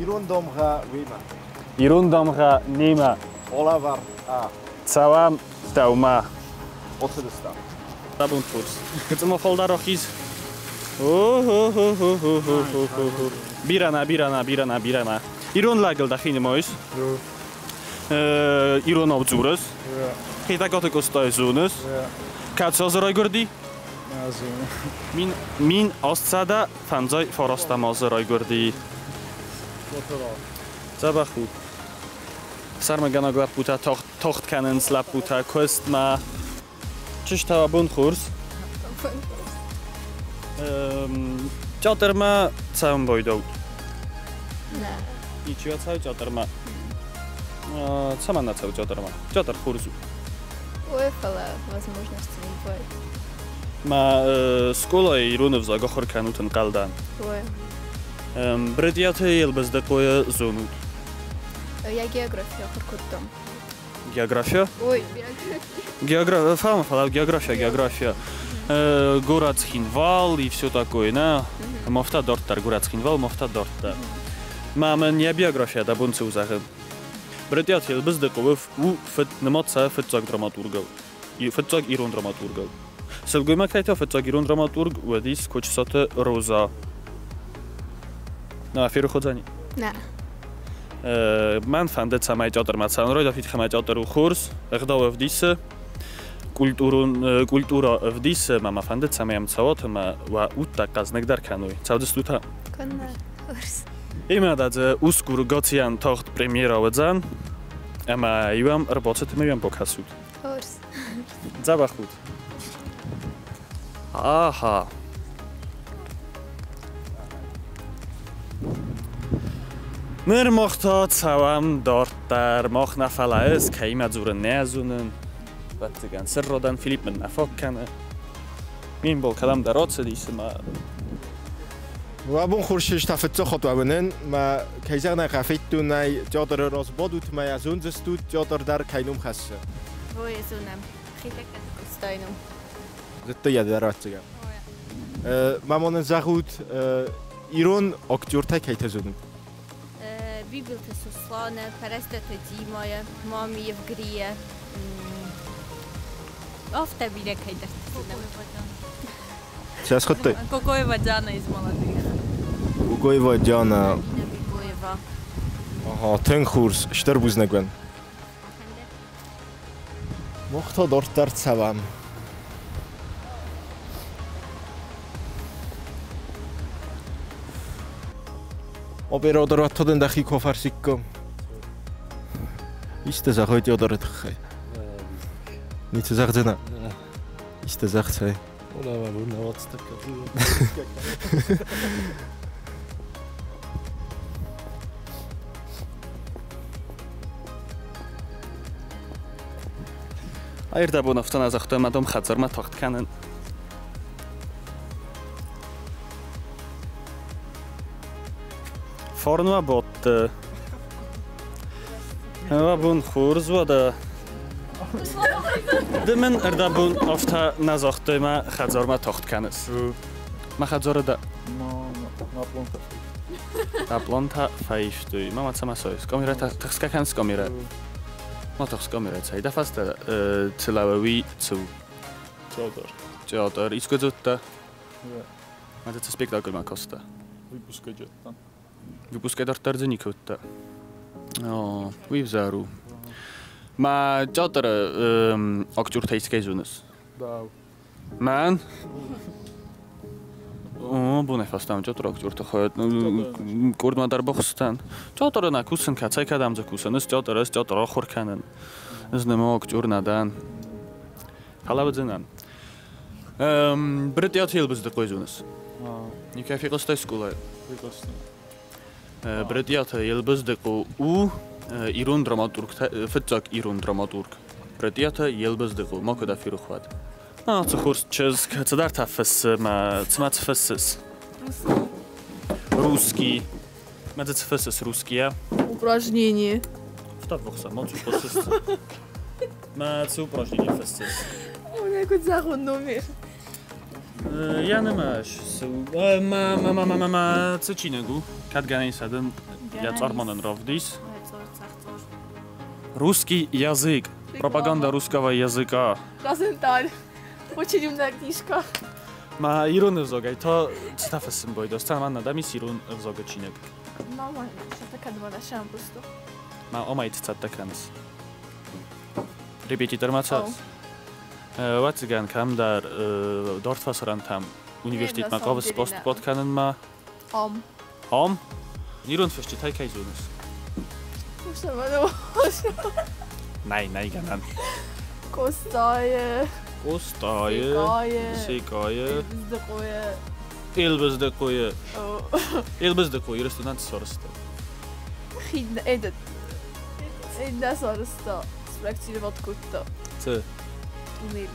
Ирон дамгъӕ уемӕ. Ирон дамгъӕ немӕ. Алӕвӕр а. Цӕуӕм дӕумӕ. Оцыдыстӕм. Табун курс. Гыцъыма фалдӕр ахиз. Бирӕ нӕ, бирӕ нӕ, бирӕ нӕ, бирӕ нӕ. Ирон лӕгыл дӕхи нымайыс? Иронау дзурыс? Хетӕгкаты Къостайы зоныс? Кӕцы азы райгуырди? 1859 азы райгуырди. Дзӕбӕх у. Сӕрмагӕнӕг лӕппутӕ тагъд кӕнынц лӕппутӕ куыстмӕ. Чызг та абон хорз. Театрмӕ цӕуын байдӕут? Нӕ. Ничи цӕуы театрмӕ? Цӕмӕн нӕ цӕуы театрмӕ? Театр хорз у. Ой, фӕлӕ возможности не бывает. Мӕ скъолайы ирон ӕвзаг ахуыр кӕнут ӕнхъӕлдӕн. Ой. Брытъиаты Елбыздыхъойы зонут? Я географию ахуыр кодтон. География? Ой, география. Фӕлӕ география, география. Город Цхинвал и все такое, нӕ? Мофта дарддӕр, город Цхинвал, мофта дарддӕр. Мӕ мын йӕ биография дӕ бон цы у зӕгъын? Брытъиаты Елбыздыхъо у фыд, нымад сӕ фыццаг драматургыл. Фыццаг ирон драматургыл. Сылгоймӕгтӕй та фыццаг ирон драматург уыдис Кочысаты Роза. Нӕ, ферох уыдзӕни? Нӕ. Мӕн фӕнды, цӕмӕй театрмӕ цӕуын райдайид, ӕмӕ театр у хорз, ӕгъдау ӕвдисы, культурон, культура ӕвдисы, ӕмӕ мӕ фӕнды, цӕмӕй ӕм цӕуат ӕмӕ уӕ удтӕ хъӕзныгдӕр кӕной. Цӕудзыстут та? Кӕннӕ, хорз. Ӕмӕ да дзы усгур Гоциан тагъд премьерӕ уыдзӕн, ӕмӕ иу ӕм ӕрбацыд ӕмӕ йӕм бакӕсут. Хорз. Дзӕбӕх ут. Аха. Ныр мах та цӕуӕм дарддӕр. Мах нӕ фӕлӕ ӕз кӕимӕ дзурын нӕ зонын. Ӕвӕццӕгӕн, сырродӕн Филипп мын нӕ фаг кӕны. Мин бол кӕдӕмдӕр ацыди, цыма. Абон хорз систа фыццаг хатт уӕвынӕн, мӕ кӕй зӕгъын ӕй федтон, театры раз бадут, мӕ йӕ зондзыстут, театр дӕр кӕй ном хӕссы. Ой, зонӕм. Хетӕгкаты Къостайы ном. Зыдта йӕ дӕр ӕвӕццӕгӕн. Ма мын зӕгъут, ирон актертӕ кӕйтӕ зонут? Бибылты Сосланы, Пӕрӕстаты Димайы, Мамиев Грия. Афтӕ бирӕ кӕйдӕрты зонӕм. Сейчас схуыдтой? Кокоева Диана из молодых. Кокоева Диана. Бекоева. Ага, тынг хорз, стыр бузныг уын. Мах та дарддӕр цӕуӕм. Оператор ваттоден дӕхи ку фӕрсикком. Исты зӕгъой Теодоры тыххӕй. Ницы зӕгъдзынӕ? Исты зӕгъцӕй. Ӕрдӕбон афтӕ нӕ загътой, ӕмӕ дӕм хӕдзармӕ тагъд кӕнын. Фарн уӕ бадты. Уӕ бон хорз уӕдӕ. Ды мын ӕрдӕбон афтӕ нӕ загътай, мӕ хӕдзармӕ тагъд кӕныс. Мӕ хӕдзары дӕ. Дӕ пълантӕ фӕивтой. Мама цӕмӕ цӕуыс? Камерӕ тыхсгӕ кӕныс камерӕ? Ма тыхс камерӕ цӕй. Дӕ фӕстӕ цы лӕууы, цы у? Театр. Театр. Искуы дзырдта? Ма цы спектакльмӕ кастӕ? Выпускӕ джеттан. Выпускӕ дарддӕр дзы никуы уыдтӕ. О, уый ӕвзӕр у. Мӕ театры актертӕ искӕй зоныс? Да. Мӕн? О, бонӕй фӕстӕмӕ театры актерты хайад къордмӕ дӕр бахуыстӕн. Театры нӕ кусын, кӕцӕй кӕдӕм дзы кусын, ӕз театр, ӕз театр ахуыр кӕнын. Ӕз нӕма актер нӕ дӕн. Фӕлӕ уыдзынӕн. Брытъиаты Елбыздыхъойы зоныс? Никӕй фехъуыстай скъолайы? Фехъуыстон. Брытъиаты Елбыздыхъо у ирон драматург, фыццаг ирон драматург. Брытъиаты Елбыздыхъо, макуы дӕ ферох уӕд. Ацы хорз чызг цыдӕртӕ фыссы мӕ цымӕ цы фыссыс? Русский. Мӕ дзы цы фыссыс русскийӕ? Упражнение. Втаввахса, ма цы фыссыс? Мӕ цы упражнение фыссыс? Ой, куыд зӕгъон номер? Я нӕма цы ма ма ма ма ма цы чиныг у? Кӕд гӕнӕн ис адӕм йӕ цъармонӕн равдис. Русский язык. Пропаганда русского языка. Розенталь. Очень умная книжка. Ма ирон ӕвзагӕй та цытӕ фыссын байдас? Цӕмӕн нӕ дӕм ис ирон ӕвзагы чиныг? Мама, что такая два просто. Ма омӕй цы цӕттӕ кӕныс? Репетитормӕ цӕуыс? Ӕвӕццӕгӕн, кӕмдӕр дард фӕсарӕнтӕм университетмӕ хъавыс постпад кӕнынмӕ? Ам. Ам? Ирон фысджытӕй кӕй зоныс? Нӕй, нӕй гӕнӕн. Къостайы. Къостайы. Секъайы. Елбыздыхъойы. Елбыздыхъойы. Елбыздыхъо Ирыстонӕн цы сарӕзта? Хид, этот, нӕ сарӕзта, спроектировать кодта. Цы? Туннель.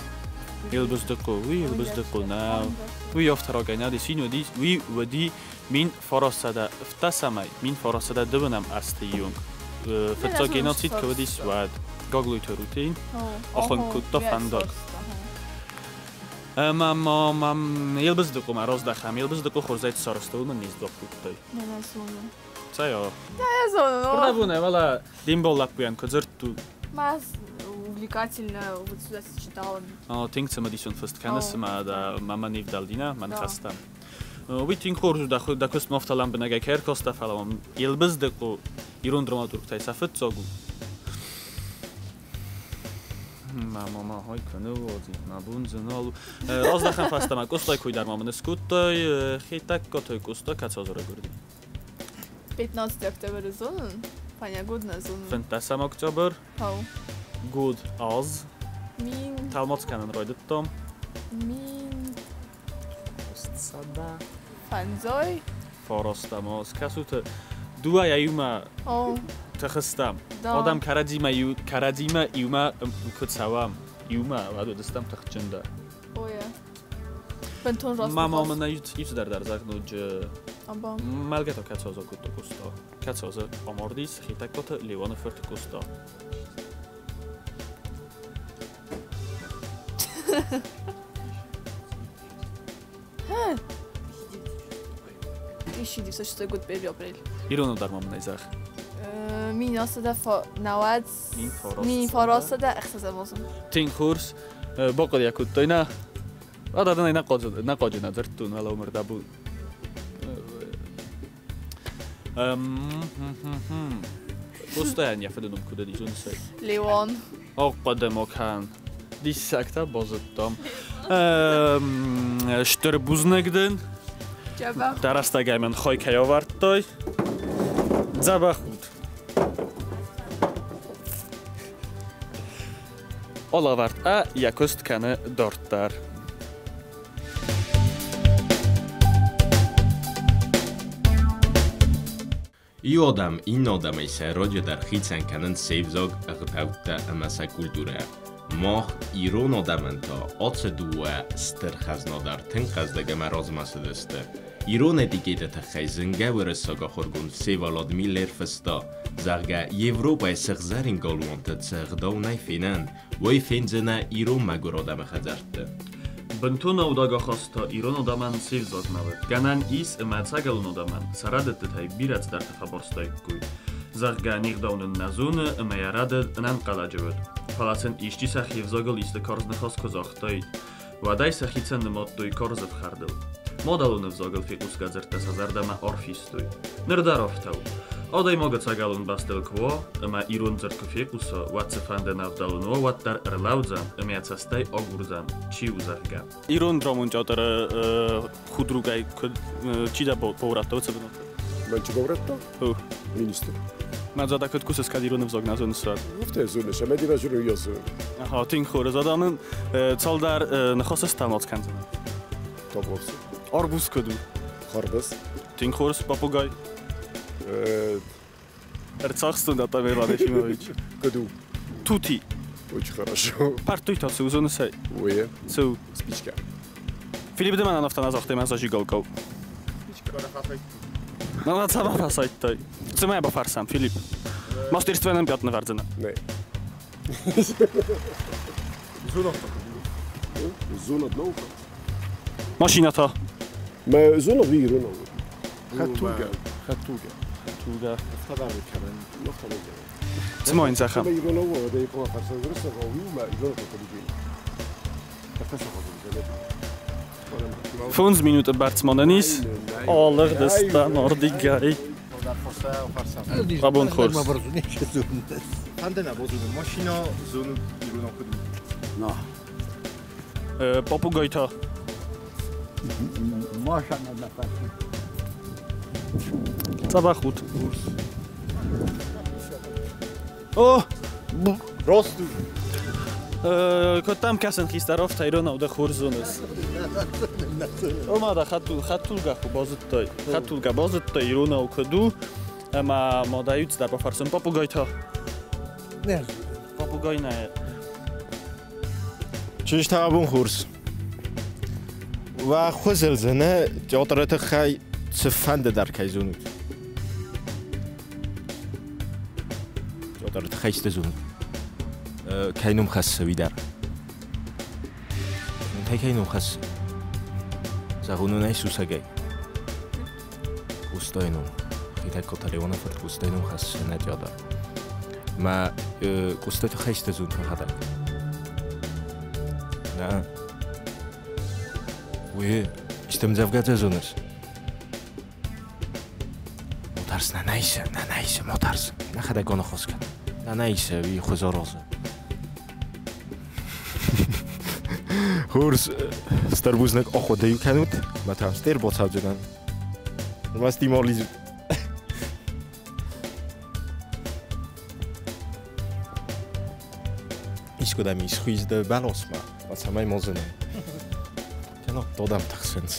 Елбыздыхъо, уый Елбыздыхъо нӕу. Уый афтӕ рагӕй нӕ уыдис, уыди, уый уыди 1907-ӕй 1909 азты онг. Фыццаг геноцид куы уыдис, уӕд Гаглойты Рутейн ахуын кодта фӕндаг. Ӕмӕ ма мӕм Елбыздыхъомӕ раздӕхӕм. Елбыздыхъо хорзӕй цы сарӕзта, уымӕн не сдзуапп кодтай. Нӕ нӕ зонын. Цӕй, а? Нӕ зонын. Куырдабонӕй, фӕлӕ де мбал лӕппуйӕн куы дзырдту. Ма увлекательно вот сюда сочетала. Тынг цымыдисон фыст кӕныс ӕмӕ дӕ мӕмӕ не вдӕлди, нӕ, мӕ ныхӕстӕм. Уый тынг хорз у, дӕ куыстмӕ афтӕ лӕмбынӕгӕй кӕй ӕркаста, фӕлӕ мӕм Елбыздыхъо ирон драматургтӕй сӕ фыццаг у. Мӕ мама хай кӕны уадзи, мӕ бон дзы нал у. Раздӕхӕм фӕстӕмӕ, Къостай кой дӕр ма мын скодтай, Хетӕгкаты Къоста кӕцы азы райгуырди? 15 октябрь зонын, Понягодная зонын. 15 октябрь. Ау. Год аз. Мин. Тӕлмац кӕнын райдыдтам. Мин. Сӕдӕ. Фӕндзай. Фарастӕм аз. Кӕсут, дыууӕйӕ иумӕ тыхыстӕм. Адӕм кӕрӕдзимӕ иу кӕрӕдзимӕ иумӕ куы цӕуӕм, иумӕ, уӕд уыдыстӕм тыхджындӕр. Ой, бынтон раст. Мама мын иу цыдӕр дӕр зӕгъ ноджы. Мӕлгӕ та кӕцы аз акодта Къоста? Кӕцы азы амардис Хетӕгкаты Леуаны фырт Къоста? Ха? 1906 год, 1 апрель. Иронау дӕр ма мын ӕй зӕгъ. 1990 1906 азы. Тынг хорз. Бахъуыды кодтай, нӕ? Адӕн ӕй нӕ хъуаджы нӕ дзырдтон, фӕлӕ уым ӕрдӕбон. Къостайӕн йӕ фыды ном куыд уыди, зоныс ӕй? Леон. Ахъуыды ма кӕн. Диссӕгтӕ базыдтам. Стыр бузныг дын. Дӕ рӕстӕгӕй мын хой кӕй авӕрдтай. Дзӕбӕх ут. Алӕвӕрд ӕ йӕ куыст кӕны дарддӕр. Иу адӕм иннӕ адӕмӕй сӕйраджыдӕр хицӕн кӕнынц се взаг, ӕгъдӕуттӕ ӕмӕ сӕ культурӕ. Мах, ирон адӕмӕн та, ацы дыууӕ стыр хӕзна дӕр тынг хъӕздыг ӕмӕ размӕ цыдысты. Ирон этикеты тыххӕй зынгӕ уырыссаг ахуыргонд Всеволод Миллер фыста, зӕгъгӕ, Европӕйы сыгъзӕрин галуанты цы ӕгъдау нӕй фенӕн, уый фендзынӕ ирон мӕгуыр адӕмы хӕдзӕртты. Бынтон аудаг ахаста ирон адӕмӕн се взагмӕ уыд. Гӕнӕн ис ӕмӕ ӕцӕгӕлон адӕмӕн сӕ рӕдыдтытӕй бирӕ цыдӕртӕ фӕбарстаиккой. Зӕгъгӕ, не гъдау нын нӕ зоны ӕмӕ йӕ рӕдыд ӕнӕнхъӕлӕджы уыд. Фӕлӕ сын исчи сӕхи ӕвзагыл исты карз ныхас куы загътаид, уӕд ӕй сӕхицӕн нымадтой карз ӕфхӕрдыл. Мадӕлон ӕвзагыл фехъусгӕ дзырдтӕ сӕ зӕрдӕмӕ арф истой. Ныр дӕр афтӕ у. Адӕймаг ӕцӕгӕлон бӕстыл куы уа ӕмӕ ирон дзырд куы фехъуса, уӕд цыфӕнды нӕвдӕлон уа, уӕддӕр ӕрлӕудзӕн ӕмӕ йӕ цӕстӕй агурдзӕн, чи у, зӕгъгӕ. Ирон драмон театры худругӕй куыд чи дӕ баурӕдта уыцы бынаты? Мӕн чи баурӕдта? Министр. Мӕ зӕрдӕ куыд кусыс, кӕд ирон ӕвзаг нӕ зоныс, уӕд? Афтӕ зоныс, ӕмӕ дӕ зонын йӕ зонын. Аха, тынг хорз. Адӕмӕн цалдӕр ныхасы стӕлмац кӕндзынӕ. Табуафсы. Арбуз куыд у? Харбыз. Тынг хорз, попугай. Ӕрцахстон дӕ, Тамерлан Ефимович. Куыд у? Тути. Очень хорошо. Партуй та цы у, зоныс ӕй? Уе. Цы у? Спичка. Филипп ды мӕнӕн афтӕ нӕ загътай, мӕ зажигалкау. Ну, цӕмӕ фӕсайдтай? Цымӕ бафӕрсӕм, Филипп? Мастерство нӕм пят нывӕрдзынӕ? Нӕ. Зона одного. Машинӕтӕ. Мӕ зонов иронау. Хӕдтулгӕ. Хӕдтулгӕ. Хӕдтулгӕ. Автодавы кӕнӕн. Цыма йын зӕгъӕм. Иронау уӕдӕй хъуамӕ фӕрсӕн уырыссагау иумӕ иронау фӕлидзин. 5 минуты бӕрц ма нын ис. Алыгъдыстӕм ардыгӕй. Абон хорз. Фӕнды нӕ базонын, машинӕ зонут иронау куыд у? Попугайтӕ. Дзӕбӕх ут. О! Рост у. Куыд дӕм кӕсын, хистӕр, афтӕ иронау дӕ хорз зоныс. Ома дӕ хӕдтулгӕ куы базыдтай. Хӕдтулгӕ базыдтай, иронау куыд у, ӕмӕ ма дӕ иу цыдӕр бафӕрсын. Попугайтӕ. Попугай нӕ. Чызджытӕ, абон хорз. Уӕ хуызыл дзы театры тыххӕй цыфӕнды дӕр кӕй зонут. Театры тыххӕй цы зонут? Кӕй ном хӕссы уый дӕр? Кӕй кӕй ном хӕссы? Зӕгъон уын ӕй сусӕгӕй. Къостайы ном. Хетӕгкаты Леоны фырт Къостайы ном хӕссы нӕ театр. Мӕ Къостайы тыххӕй цы зонут уӕхӕдӕг? Нӕ. Уый исты ӕмдзӕвгӕтӕ зоныс? Мотарс нанайсы, нанайсы, мотарс. Нӕхӕдӕг аныхас кӕн. Нанайсы, уый хуыз аразы. Хорз, стыр бузныг, ахъуыды-иу кӕнут, мӕ та стыр бацӕудзынӕн. Ӕрмӕст имализут. Искуыдӕм исхуизды бӕласмӕ, ма цӕмӕй модзынӕн. Кӕнӕ додӕм тыхсынц.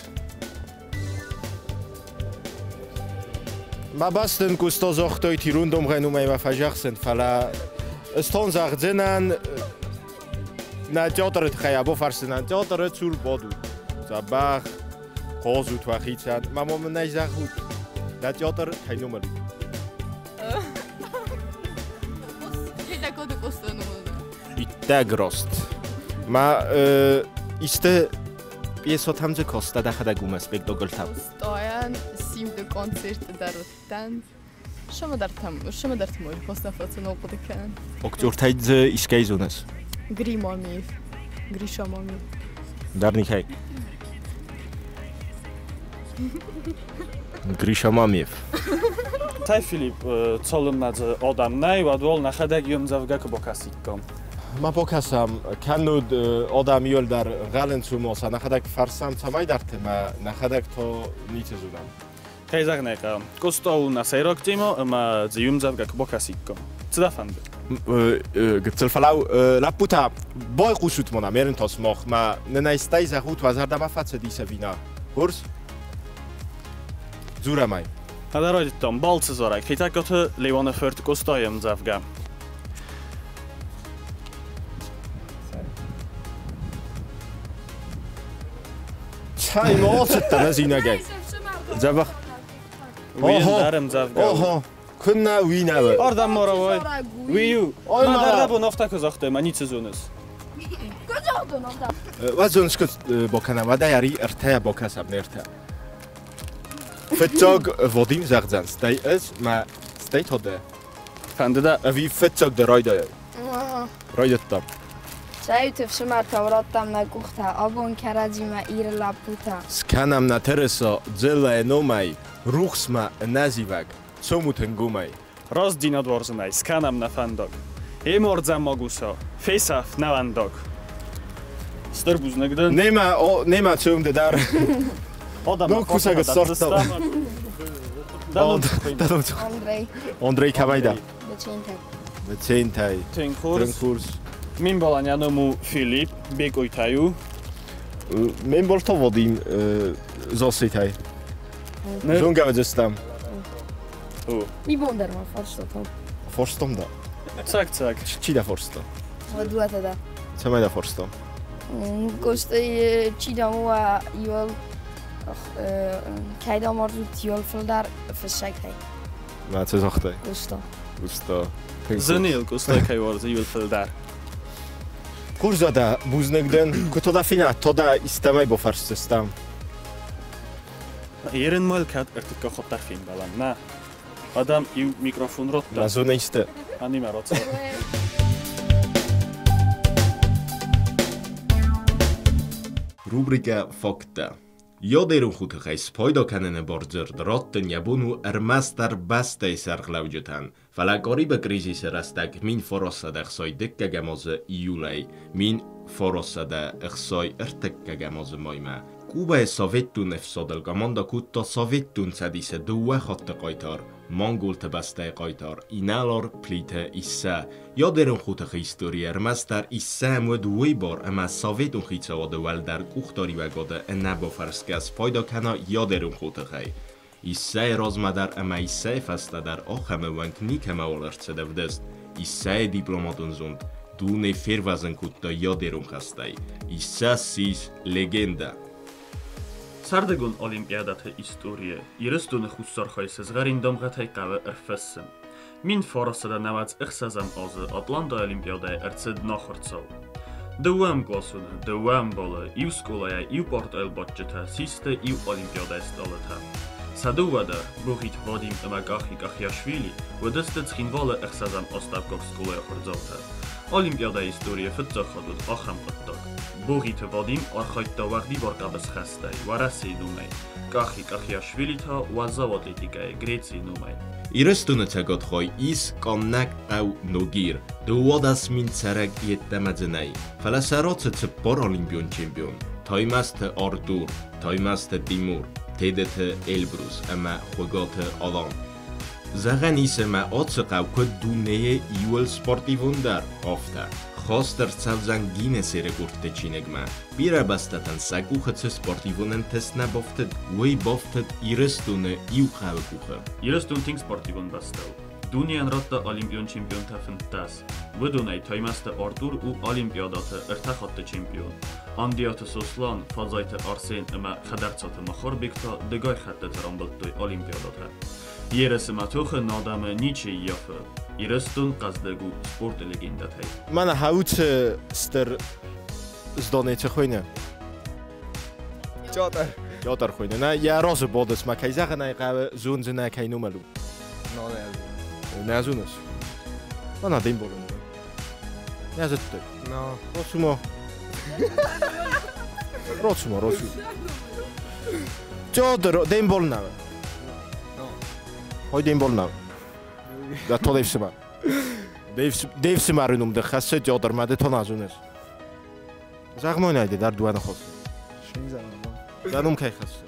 Ма бастын куысто зогътой тирундомгъӕн уымӕй ма фӕзӕгъсын, фӕлӕ стон зӕгъдзынӕн нӕ театры тыххӕй або фӕрсынӕн. Театры цур бадут. Дзӕбӕх, хъазут уӕхицӕн. Ма ма мын ӕй зӕгъут, нӕ театр кӕй номыл у? Хетӕгкаты Къостайы номыл. Иттӕг раст. Ма исты пьесӕтӕм дзы кастӕ дӕхӕдӕг уымӕ спектакльтӕм? Къостайӕн Симды концерты дӕр уыдтӕн. Сымыдӕртӕм, сымыдӕртӕм ой Къоста фӕцынол хъуыды кӕнын. Актертӕй дзы искӕй зоныс? Гри Мамиев. Гриша Мамиев. Дӕр никӕй. Гриша Мамиев. Цӕй, Филипп, цалынмӕ дзы адӕм нӕй, уӕд уал нӕхӕдӕг иу ӕмдзӕвгӕ куы бакӕсиккам. Ма бакӕсӕм, кӕннод адӕм иуылдӕр гъӕлынц уымӕ, сӕ нӕхӕдӕг фӕрсӕм цӕмӕйдӕрты, мӕ нӕхӕдӕг та ницы зонӕм. Кӕй зӕгъын ӕй хъӕуы, Къоста у нӕ сӕйраг темӕ ӕмӕ дзы иу ӕмдзӕвгӕ куы бакӕсиккам. Цы дӕ фӕнды? Гыццыл фӕлӕу, лӕппутӕ, байхъусут мӕнӕ, ме рынтӕ сымах, мӕ нын ӕй стӕй зӕгъут, уӕ зӕрдӕмӕ фӕцыдис ӕви нӕ? Хорз? Дзурӕм ӕй. Ӕдӕ райдыдтам балцы зарӕг Хетӕгкаты Леуаны фырт Къостайы ӕмдзӕвгӕ. Цӕй, ма ацыдтӕн ӕз инӕгӕй. Дзӕбӕх. Уый ӕндӕр ӕмдзӕвгӕ у. Охо, куыннӕ уый нӕ у. Ардӕм ма рауай. Уый у. Ой, Мӕ ма. дӕр абон афтӕ куы загътай, мӕ ницы зоныс. Уӕд зоныс, куыд бакӕнӕм, уӕдӕй ӕри ӕртӕйӕ бакӕсӕм не ртӕ. Фыццаг Вадим зӕгъдзӕн, стӕй ӕз, мӕ стӕй та дӕ. Фӕнды дӕ? Ӕви фыццаг дӕ райдайай? Райдыдтам. Цӕйут, ӕфсымӕртӕ, радтам нӕ къухтӕ, абон кӕрӕдзимӕ Иры лӕппутӕ. Скӕнӕм нӕ тырыса дзыллӕйы номӕй, рухсмӕ ӕнӕзивӕг, цомут ӕнгомӕй. Рӕстдзинад уарзынӕй скӕнӕм нӕ фӕндаг. Эмордзӕм магуса, фесӕф нӕвӕндаг. Стыр бузныг дын. Немӕ, о, немӕ цом ды дӕр. Адӕм Ног кусӕг ссардтам. Андрей. Андрей кӕмӕй дӕ? Бечентӕй. Бечентӕй. Тынг хорз. Тынг хорз. Ме мбалӕн йӕ ном у Филипп, Бекъойтӕй у. Ме мбал та Вадим Засситӕй. Зонгӕ уыдзыстӕм. Ми бон дӕр ма фарстатӕм. Фарстам дӕ. Цӕг, цӕг. Чи дӕ фарста? Дыууӕтӕ дӕ. Цӕмӕй дӕ фарста? Костай чи дам уа иуыл кӕй дам ардут иуыл фылдӕр фыссӕгтӕй. Мӕ цы загътай? Къоста. Къоста. Зынил Къоста кӕй уарзы иуыл фылдӕр. Хорз дӕ, бузныг дын. Куы то дӕ фенат, то дӕ истӕмӕй бафӕрсдзыстӕм. Ерын мыл кӕд ӕртыккаг хатт дӕр фембӕлӕм, нӕ? Адӕм иу микрофон радта. На зонисты. Анимӕ рацӕуы. Рубрикӕ Факттӕ. Ядерон хотыхӕй спайда кӕныны бардзырд раттын йӕ бон у ӕрмӕстдӕр бӕстӕйы сӕргълӕуджытӕн, фӕлӕ Карибы кризисы рӕстӕг 1962 азы июлӕй 1963 азы маймӕ Кубӕйы Советтон ӕфсадыл командӕ кодта Советтон Цӕдисы дыууӕ хатты хъайтар, Монголты бӕстӕйы хъайтар инӕлар Плиты Иссӕ. Ядерон хотыхы историйы ӕрмӕстдӕр Иссӕ уыд уый бар, ӕмӕ Советон хицауады уӕлдӕр къухдариуӕгады ӕнӕбафӕрсгӕ спайда кӕна ядерон хотыхӕй. Иссӕйы размӕ дӕр ӕмӕ Иссӕйы фӕстӕ дӕр ахӕм ӕууӕнк никӕмӕуал ӕрцыд ӕвдыст. Иссӕйы дипломатон зонд дуне фервӕзын кодта ядерон хӕстӕй. Иссӕ ссис легендӕ. Сӕрдыгон олимпиадӕты историйы Ирыстоны хуссар хай сызгъӕрин дамгъӕтӕй хъӕуы ӕрфыссын. 1996 азы Атлантайы олимпиадӕйы ӕрцыд нахуыр цау. Дыууӕ ӕмкъласоны, дыууӕ ӕмбалы, иу скъолайӕ иу пъартӕйыл бадджытӕ систы иу олимпиадӕйы стъалытӕ. Сӕ дыууӕ дӕр, Богъиты Вадим ӕмӕ Къахи Къахиашвили, уыдысты Цхинвалы ӕхсӕзӕм астӕуккаг скъолайы ахуырдзаутӕ. Олимпиадӕйы историйы фыццаг хатт уыд ахӕм хъуыддаг. Богъиты Вадим архайдта уӕгъдибар хъӕбысхӕстӕй Уӕрӕсейы номӕй, Къахи Къахиашвили та уӕззау атлетикӕйы Грецийы номӕй. Ирыстоны цӕгат хай ис къаннӕг хъӕу Ногир, 12 000 цӕрӕг йеддӕмӕ дзы нӕй, фӕлӕ сӕ рацыд цыппар олимпион чемпион Таймӕзты Артур, Таймӕзты Тимур, Тедеты Эльбрус ӕмӕ Хуыгаты Алан. Зӕгъӕн ис, ӕмӕ ацы хъӕу куыд дунейы иууыл спортивондӕр, афтӕ. Хаст ӕрцӕудзӕн Гиннесы рекордты чиныгмӕ. Бирӕ бӕстӕтӕн сӕ къухы цы спортивон ӕнтыст нӕ бафтыд, уый бафтыд Ирыстоны иу хъӕуы къухы. Ирыстон тынг спортивон бӕстӕ у. Дунейӕн радта олимпион чемпионтӕ 15. Уыдонӕй Таймӕзты Артур у олимпиадӕты ӕртӕ хатты чемпион. Андиаты Сослан, Фадзайты Арсен ӕмӕ Хӕдӕрцаты Махарбег та дыгай хӕттыты рамбылдтой олимпиадӕтӕ. Ерысы ма тохы нӕ адӕмы ничи ййафы. Ирыстон хъӕздыг у спорты легендӕтӕй. Мӕнӕ хауцы стыр здонецы хуыйны. Петр. Петр хуыйны. Нӕ, йӕ разы бодыс ма кӕй зӕгъын ӕй хъӕуы, зондзынӕ кӕй номыл у. Но нӕ Нӕ зоныс? Мӕнӕ дын болын. Нӕ зыдтай. Но. Рацу-ма. Рацу-ма, рацу. Петр, дын бол нӕ. Но. Хой дын бол нӕ. Да то дэвсима. Дэвсимары ном дӕ хӕссы Петр, ма ды то нӕ зоныс. Зӕгъ-ма нӕ дӕр дуа ныхос. Дӕ ном кӕй хӕссы?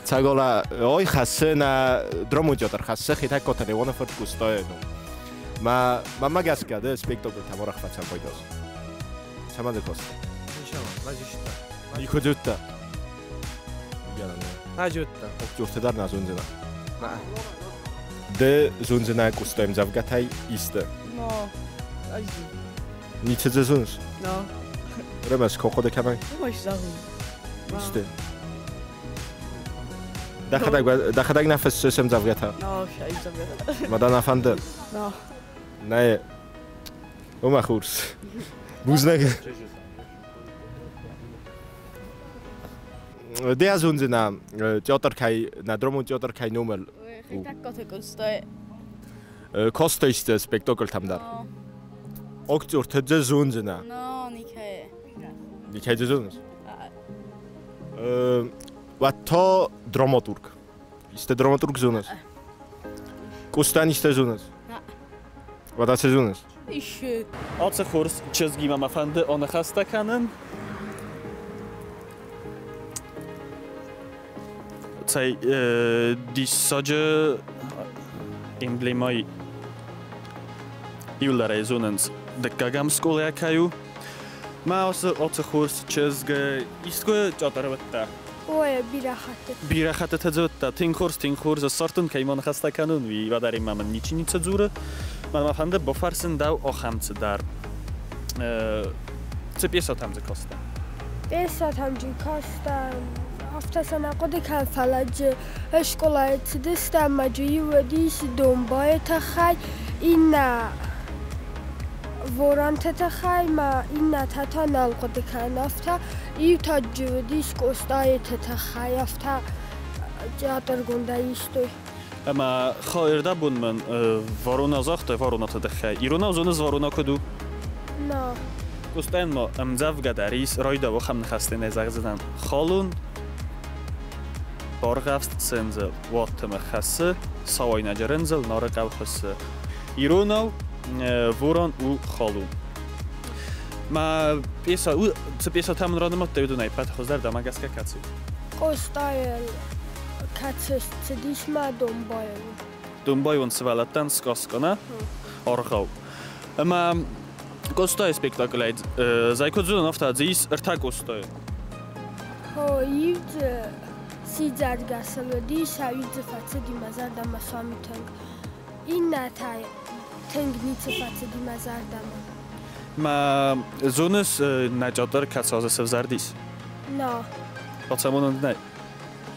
Цагола ой хӕссы нӕ дромон Петр хӕссы Хетӕгкаты Леоны фырт Къостайы ном. Ма мӕнмӕ гӕсгӕ ды спектакль Тамарах фӕцӕн пайдас. Цӕмӕн дзы костай? Никуы зыдта. Актерты дӕр нӕ зондзынӕ. Ды зондзынӕ Къостайы ӕмдзӕвгӕтӕй исты? Но. Ницы дзы зоныс? Но. Рымӕс, куы хъуыды кӕнай? Уымӕй зӕгъын. Исты. Дӕхӕдӕг нӕ фыссыс ӕмдзӕвгӕтӕ? Но, ӕмдзӕвгӕтӕ. Ма дӕ нӕ фӕнды? Но. Нӕ. Уымӕ хурс. Бузныг. Ды зондзынӕ Театр кӕй, нӕ дромон театр кӕй номыл у? Хетӕгкаты Къостай. Кастысты спектакльтӕм дӕр? Актерты дзы зондзынӕ? Но, никӕй. Никӕй дзы зоныс? Уӕд та драматург. Исты драматург зоныс? Къостайӕн исты зоныс? Уӕдӕ цы зоныс? Ищи. Ацы хорз чызгимӕ мӕ фӕнды аныхӕстӕ кӕнын. Цӕй диссаджы эмблемӕйы иуылдӕр ӕй зонынц дыккӕгӕм скъолайӕ кӕй у. Мӕ ацы хорз чызг искуы театры уыдтӕ? Ой, бирӕ хӕттыты. Бирӕ хӕттыты дзы уыдтӕ. Тынг хорз, тынг хорз. Ссардтон, кӕимӕ ныхӕстӕ кӕнын, уый уӕдӕримӕ мын ничи ницы дзуры. Мӕн ма фӕнды бафӕрсын дӕу ахӕм цыдӕр. Цы пьесӕтӕм дзы кастӕ? Пьесӕтӕм дзы кастӕн, афтӕ сӕ нӕ хъуыды кӕн, фӕлӕ дзы скъолайы цыдыстӕм ӕмӕ дзы иу уыдис домбайы тыххӕй, иннӕ Воронты тыххӕй ма иннӕтӕ та нал хъуыды кӕнын, афтӕ иу та уыдис Къостайы тыххӕй, афтӕ театргондӕй истой. Ӕмӕ ӕрдӕбон мын Ворона загътай Воронаты тыххӕй. Иронау зоныс Ворона куыд у? На. Къостайӕн ма ӕмдзӕвгӕ дӕр ис, райдауы ахӕм ныхӕстӕ нӕ зӕгъдзынӕн. Халон баргъӕвст сындзыл, уадтымы хӕссы, сауайнаджы рындзыл Нары хъӕу хуыссы. Иронау ворон у халон. Ма пьеса, цы пьесӕтӕ мын ранымадтай, уыдонӕй ӕппӕты хуыздӕр дӕмӕ гӕсгӕ кӕцы? Къостайыл кӕцы цыдис мӕ домбайыл. Домбайон сывӕллӕттӕн сказкӕ аргъау. Ӕмӕ Къостайы спектаклӕй зӕй куыд зонын, афтӕ дзы ис ӕртӕ Къостайы. Хо, иу дзы сидзӕргӕсыл уыдис, а иу дзы фӕцыди мӕ зӕрдӕмӕ сами тынг. Иннӕтӕ тынг ницы фӕцыди мӕ зӕрдӕмӕ. Ма зоныс, нӕ театр кӕцы азы сӕвзӕрдис? На. Бацамонӕн нӕй.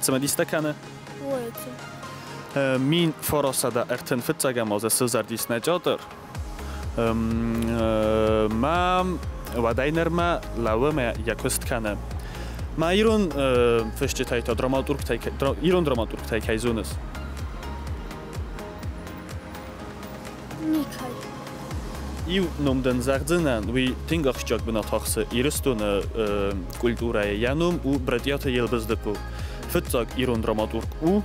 Цымыдистӕ кӕны? Уӕцы. 1935 азы сӕвзӕрдис нӕ театр. Ма уӕдӕй нырмӕ лӕууы мӕ йӕ куыст кӕны. Ма ирон фысджытӕй та драматургтӕй, ирон драматургтӕй кӕй зоныс? Никӕй. Иу ном дын зӕгъдзынӕн, уый тынг ахсджиаг бынат ахсы Ирыстоны культурӕйы. Йӕ ном у Брытъиаты Елбыздыхъо. Фыццаг ирон драматург у.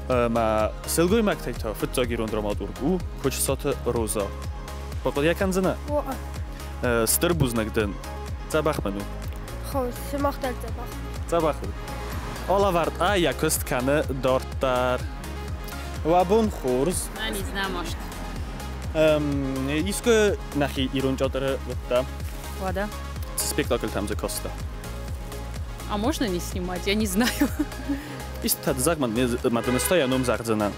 Ӕмӕ сылгоймӕгтӕй та фыццаг ирон драматург у Кочысаты Роза. Бахъуыды йӕ кӕндзынӕ? О. Стыр бузныг дын. Дзӕбӕх мын у. Хорз, сымах дӕр дзӕбӕх. Дзӕбӕх у. Алӕвӕрд ӕй йӕ куыст кӕны дарддӕр. Уӕ бон хорз. Не знаю, может. Искуы нӕхи ирон театры уыдтӕ? Уӕдӕ. Цы спектакльтӕм дзы кастӕ? А можно не снимать? Я не знаю. Исты та зӕгъ, мӕ дын йӕ ном зӕгъдзынӕн.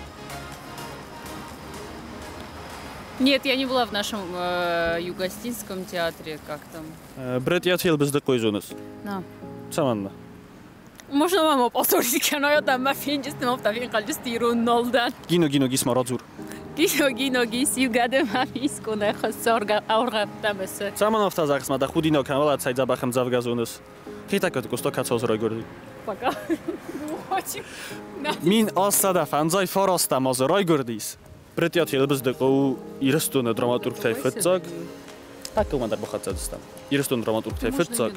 Нет, я не была в нашем Югостинском театре, как там. Брытъиаты Елбыздыхъойы зоныс? На. Цӕмӕннӕ? Можно мама повторить, но я там мафинджистым, автофинхалджисты ирон нолдан. Гино, Гино, гис ма радзур. Гино, Гино, гис, югаде мафиско нӕ хӕссорга аургъӕвтамӕсӕ. Цӕмӕн афтӕ зӕгъыс, ма дӕ худинаг кӕнӕ цӕй дзӕбӕх ӕмдзӕвгӕ зоныс? Хетӕгкаты Къоста кӕцы аз райгуырди? Пока. Уходим. 1859 азы райгуырдис. Брытъиаты Елбыздыхъо у Ирыстоны драматургтӕй фыццаг. Так уымӕн дӕр бахӕццӕ стӕм. Ирыстоны драматургтӕй фыццаг.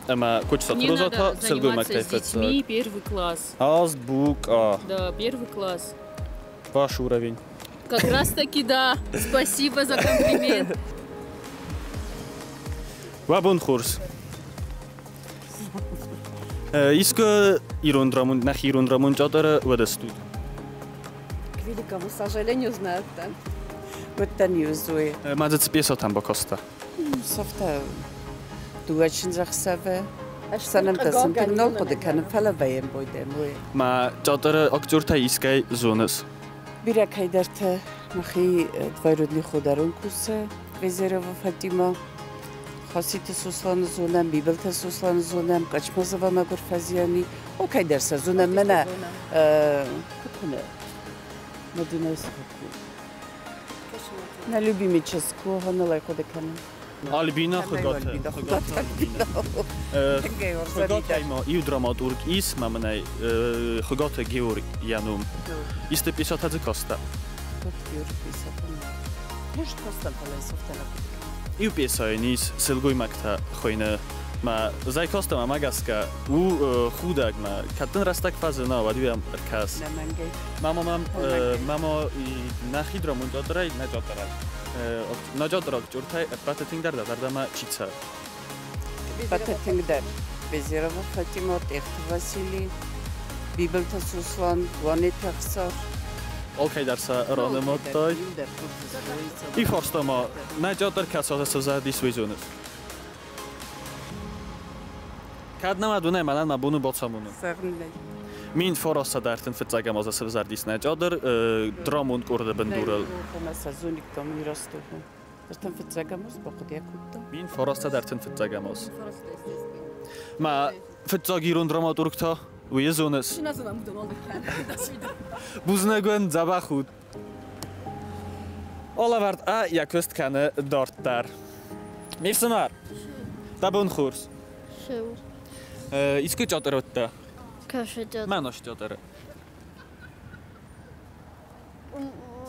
Ӕмӕ Кочысаты Роза та сылгоймӕгтӕй фыццаг. Первый класс. Азбука. Да, первый класс. Ваш уровень. Как раз таки да. Спасибо за комплимент. Уӕ бон хорз. Искуы ирон драмон, нӕхи ирон драмон театры уыдыстут? К великому сожалению, знаю, да. Уыдтӕн иу Зои. Ма дзы цы пьесӕтӕм бакастӕ? Сӕфтӕ дыууӕ чындзӕхсӕвы. Сӕ нӕмттӕ сын тынг нал хъуыды кӕнын, фӕлӕ вӕййӕм бойдӕм уый. Ма театры актертӕй искӕй зоныс? Бирӕ кӕйдӕртӕ мӕхи двоюродный ходарон кусы Везерова Фатима, Хаситы Сосланы зонӕм, Бибылты Сосланы зонӕм, Качмазова мӕгуыр фӕзиани. О, кӕйдӕр сӕ зонӕм, мӕнӕ куыд хуыны? Мадинӕ Сухаку. Нӕ любимый чызг ныл хъуыды кӕнын. Альбина Хугаты. Хугатӕй ма иу драматург ис, ма мӕнӕй Хугаты Георг йӕ ном. Исты пьесӕтӕ дзы кастӕ? Георг пьесӕтӕ. Может, кастӕн, фӕлӕ софтӕ нӕ хъуыды кӕнын. Иу пьесӕйы ис сылгоймӕгтӕ хуыйны. Ма зӕй кастӕ мӕ гӕсгӕ у худӕг ма кӕд дын рӕстӕг фӕзына, уӕд уый ӕркӕс. Нӕмӕнгӕй. Мама нӕхи драмон театрӕй нӕ театрӕй. Нӕ театры актертӕй ӕппӕты тынгдӕр дӕ зӕрдӕмӕ чи цӕуы? Ӕппӕты тынгдӕр Безерова Фатима, Тъехты Васили, Бибылты Сослан, Уанеты Ӕхсар. Алкӕй дӕр сӕ ранымадтай. И фарста ма, нӕ театр кӕцы азы сӕвзӕрдис, уый зоныс? Кӕд нӕ уынай, мӕнӕн мӕ бон у бацамонын. Зӕгъын 1935 азы сӕвзӕрдис нӕ театр драмон къорды бындурыл. Сӕ зониккам Ростовы. 35 аз бахъуыды кодта. 1935 аз. Ма фыццаг ирон драматург та уый зоныс? Бузныг уын, дзӕбӕх ут. Алӕвӕрд ӕ йӕ куыст кӕны дарддӕр. Ме фсымӕр, дӕ бон хорз. Цы у? Искуы театры уыдтӕ? Кӕсы театр. Мӕ нос театры.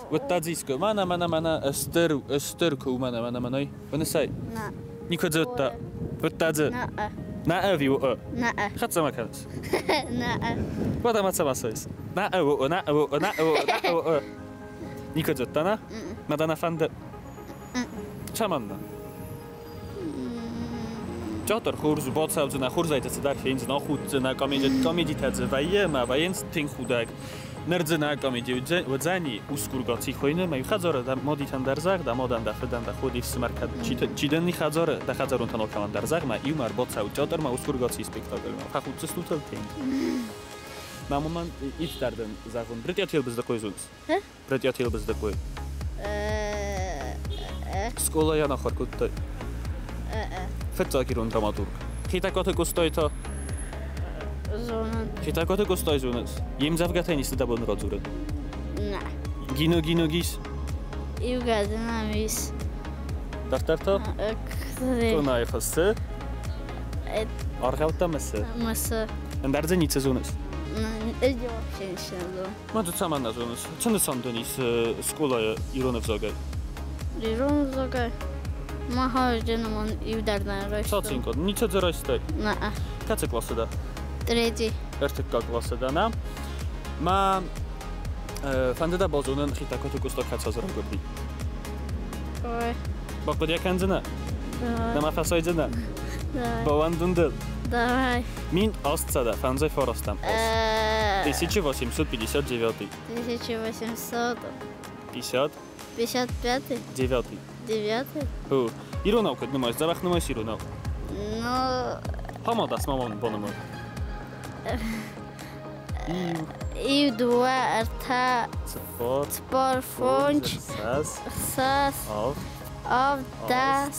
Уыдта дзы искуы? Мӕнӕ, мӕнӕ, мӕнӕ, стыр, стыр куы у мӕнӕ, мӕнӕ, мӕнӕй. Уынысай? Нӕ. Никуы дзы уыдта? Уыдта дзы? Нӕ. Нӕ ӕви у? Нӕ. Хӕццӕ мӕ кӕныс? Нӕ. Уӕдӕ мӕ цӕмӕ цӕуыс? Нӕ у, нӕ у, нӕ у, нӕ у. Никуы дзы уыдта, нӕ? Мӕ дӕ нӕ фӕнды? Цӕмӕннӕ? Театр хорз у, бацӕудзынӕ, хорзӕй цыдӕр фендзынӕ, ахуддзынӕ, комедитӕ дзы вӕййы ӕмӕ вӕййынц тынг худӕг. Ныр дзы нӕ комеди уыдзӕни, усгур Гоци хуыйны, мӕ иу хӕдзары дӕ модитӕн дӕр зӕгъ, дӕ модӕн, дӕ фыдӕн, дӕ ходи фсымӕр кӕд чи дӕн ни хӕдзары, дӕ хӕдзаронтӕн алкӕмӕн дӕр зӕгъ, мӕ иумӕ ӕрбацӕут театрмӕ усгур Гоцийы спектакльмӕ. Фӕхуддзыстут ыл тынг. Мӕ мамӕн ифтар дын зӕгъун. Брытъиаты Елбыздыхъойы зоныс? Брытъиаты Елбыздыхъой. Скъолайӕн ахуыр кодтай? Фыццаг ирон драматург. Хетӕгкаты Къостай та? Зонын. Хетӕгкаты Къостай зоныс? Йе мдзӕвгӕтӕй ницы дӕ бон радзурын? Нӕ. Гино Гино Гис? Иу гӕды нӕм ис. Дарддӕр та? Къонайы хӕссы. Аргъӕуттӕ мысы. Мысы. Ӕндӕр дзы ницы зоныс? Ӕз вообще ничего не знаю. Ма ды цӕмӕн нӕ зоныс? Цы нысан дын ис скъолайы ирон ӕвзагӕй? Ирон ӕвзагӕй? Махаджынымон иу дӕр нӕ райстон. Цацинкод, ницы дзы райстай? Нӕ. Кӕцы къласы дӕ? Третий. Ӕртыккаг къласы дӕ, нӕ? Мӕ фӕнды дӕ базонын Хетӕгкаты Къоста кӕцы азы райгуырди? Ой. Бахъуыды кӕндзынӕ? Давай. Нӕ фӕсайдзынӕ? Давай. Бауӕндун дыл? Давай. 1859 аз. 1859. 1800. 50. 55. 9. 9. Ху. Иронау куыд нымайыс? Дзӕбӕх нымайыс иронау? Ну... Хамадас ма мын бонымы. Иу. Иу, дыууӕ, ӕртӕ, цыппар, цыппар, фондз, ӕхсӕз, ӕхсӕз, авд, авд, дӕс,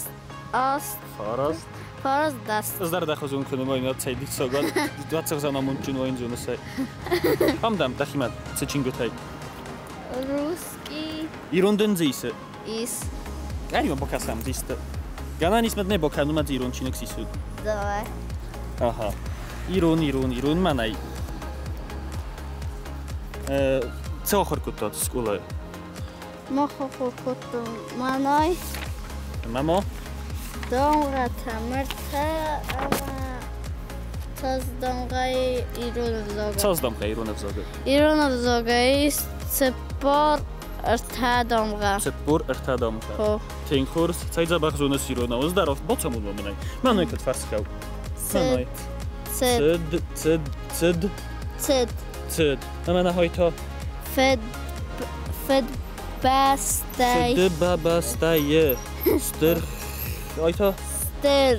аст, фараст, фараст, дӕс. Ӕз дӕр дӕ хуызон куы нымайын, уӕд цӕй диссаг, уӕд цӕгъдзӕн амондджын уаин зонысӕй. Ам дӕм дӕхимӕ цы чингуытӕй? Русский. Ирон дын дзы исы? Ис. Ӕниу бакӕсӕм дзисты. Гӕнӕн ис мӕ бакӕнынмӕ дзы ирон чиныг сисут. Давай. Ага. Ирон, ирон, ирон мӕнӕй. Цы ахуыр кодтат скъолайы? Мах ахуыр кодтам мӕнӕй. Ӕмӕ ма? Дамгъӕтӕ, мыртӕ ӕмӕ цас дамгъӕйы ирон ӕвзагӕй. Цас дамгъӕ ирон ӕвзагӕй? Ирон ӕвзагӕй цыппар ӕртӕ дамгъӕ. Цыппор ӕртӕ дамгъӕ. Хо. Тынг хорз. Цӕй дзӕбӕх зоныс иронау. Ӕз дӕр бацамон мӕнӕй. Мӕнӕй куыд фӕрсгӕу. Цыд. Цыд, цыд, цыд. Цыд. Цыд. Ӕмӕ нӕ хой та? Фыд, фыдбӕстӕй. Фыдыбӕстӕйы. Стыр. Ай та? Стыр.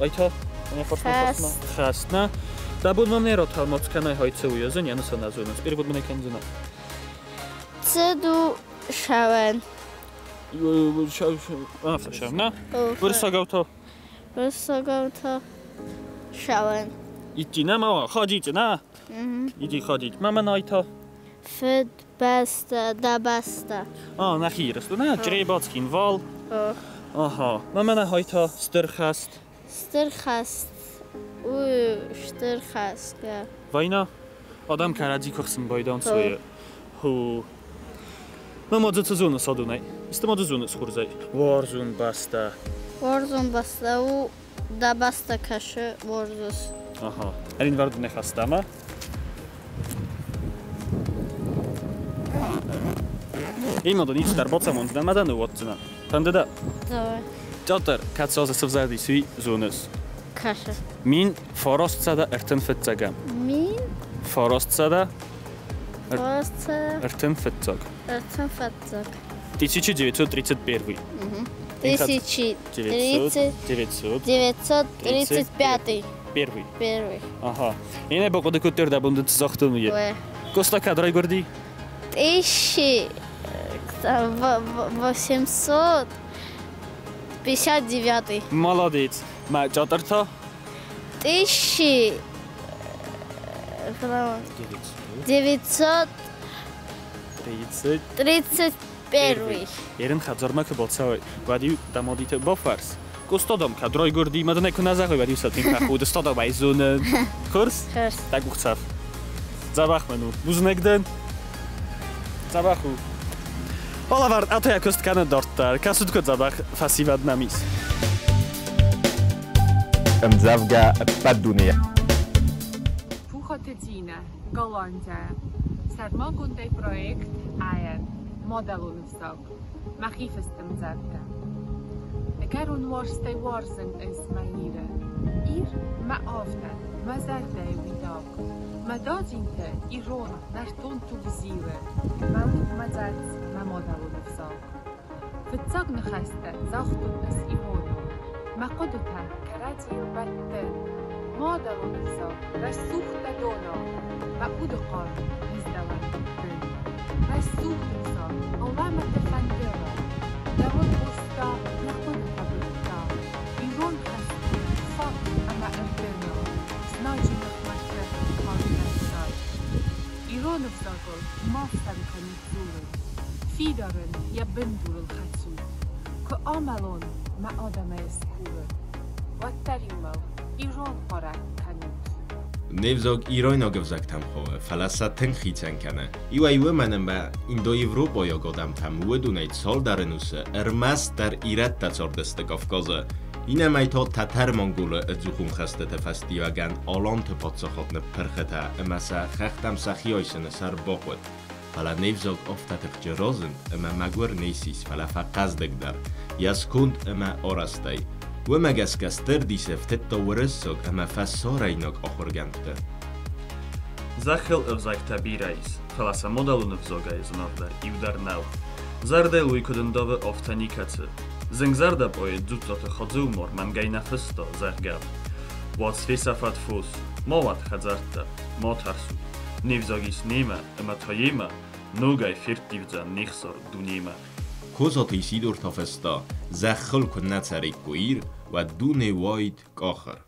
Ай та? Хӕст. Хӕст, нӕ? Дӕ бон мӕм не ратӕлмац кӕнай хай цы у, ӕз ын йӕ нысан нӕ зонын. Перевод мын ӕй кӕндзынӕ. Цыд у шауӕн. Афтӕ шауӕн, нӕ? Уырыссагау та? Уырыссагау та шауӕн. Идти нӕ ма ходите, на? Иди ходить. Мама най та? Фыдбӕстӕ, дӕ бӕстӕ. А, нӕхи Ирыстон, нӕ? Чъребац, Цхинвал. Аха. Мама нӕ хай та? Стыр хӕст. Стыр хӕст. У стыр хӕст, да. Война? Адӕм кӕрӕдзи куы хсын байдӕнц вӕййы. Ху. Мӕ ма дзы цы зоныс адонӕй? Исты ма дзы зоныс хорзӕй? Уарзон бӕстӕ. Уарзон бӕстӕ у, дӕ бӕстӕ кӕсы уарзыс. Аха. Ӕринвӕрд не хастама? Én mondom, nincs dar bacamond, nem ezen volt Фӕнды дӕ? Давай. Театр, кӕцы азы сывзӕрдис, уый зоныс? Кӕсы. 1935. Мин? 900. 900. 35. 35. 1931. 1935. Первый. Первый. Ага. Инӕ бахъуыды кодтой ӕрдӕбон дын цы загътон, уый. Къоста кӕд райгуырди? 1859. Молодец. Мӕ театр та? 1935. Первый. Ерын хӕдзармӕ куы бацӕуай, уӕд-иу дӕ мадиты бафӕрс. Куы стодом, кӕд райгуырди, ма дын ӕй куы нӕ зӕгъой, уӕд-иу сӕ тынг фӕхуды, стодом ӕй зонын. Хорз? Хорз. Дӕ къух цӕф. Дзӕбӕх мын у. Бузныг дын. Дзӕбӕх у. Алӕвӕрд атӕ куыст кӕны дарддӕр. Кӕсут, куыд дзӕбӕх фӕсивӕд нӕм ис. Ӕмдзӕвгӕ ӕппӕт дунейӕ. Пухаты Тинӕ, Голландияйӕ. Сӕрмагондӕй проект АЭ Мадӕлон ӕвзаг. Мӕхи фыст ӕмдзӕвгӕ. Ӕгӕрон уарзтӕй уарзын ӕз мӕ Иры. Ир мӕ авдӕн, мӕ зӕрдӕйы уидаг. Мӕ дадзинтӕ ирон, нӕртон туг зилы. Мӕ уд, мӕ дзӕцц, мӕ мадӕлон ӕвзаг. Фыццаг ныхӕстӕ загътон ӕз иронау. Мӕ хъуыдытӕ кӕрӕдзийыл бӕттын. Мадӕлон ӕвзаг, рӕсугъд дӕ донау, Мӕ уды хъарм низдӕуӕн дын. Рӕсугъд ӕвзаг, алӕмӕты фӕндырау, Дӕуыл Къоста йӕ хъуыдытӕ быдта. Ирон хӕстон фат ӕмӕ ӕрдынау, Знаджы ныхмӕ кӕд кардӕй. Ирон ӕвзагыл ма фсӕрм кӕнут дзурын, Фидар ын йӕ бындурыл хӕцут. Куы амӕлон, мӕ адӕмӕй ӕз курын, Уӕддӕр-иу мыл ирон хъарӕг кӕнут. Не взаг ирайнаг ӕвзӕгтӕм хауы, фӕлӕ сӕ тынг хицӕн кӕны. Иуӕй уымӕн ӕмӕ индоевропӕйаг адӕмтӕм уыдонӕй цалдӕр ӕнусы ӕрмӕстдӕр ирӕттӕ цардысты Кавказы, иннӕмӕй та тӕтӕр-монголы ӕдзухон хӕстыты фӕстиуӕгӕн аланты паддзахад ныппырхытӕ ӕмӕ сӕ хӕхтӕм сӕхи айсыны сӕр бахъуыд. Фӕлӕ не взаг афтӕ тыхджын разынд, ӕмӕ мӕгуыр не ссис, фӕлӕ фӕхъӕздыгдӕр йӕ сконд ӕмӕ арӕзтӕй. Уымӕ гӕсгӕ стыр дисы ӕфтыдта уырыссаг ӕмӕ фӕсарӕйнаг ахуыргӕндты. Зӕххыл ӕвзӕгтӕ бирӕ ис, фӕлӕ сӕ мадӕлон ӕвзагӕй зынаргъдӕр иу дӕр нӕу. Зӕрдӕйыл уый куыд ӕндавы, афтӕ никӕцы. Зынгзӕрдӕ поэт Дзуццаты Хадзы-Умар мӕнгӕй нӕ фыста, зӕгъгӕ, уадз фесӕфӕд фос, ма уӕд хӕдзӕрттӕ, ма тӕрсут, не взаг ис немӕ ӕмӕ та йемӕ ногӕй ферттивдзӕн не хсар дунемӕ. Козаты Исидор та фыста, зӕххыл куы нӕ цӕриккой Ир, уӕд дуне уаид къахыр.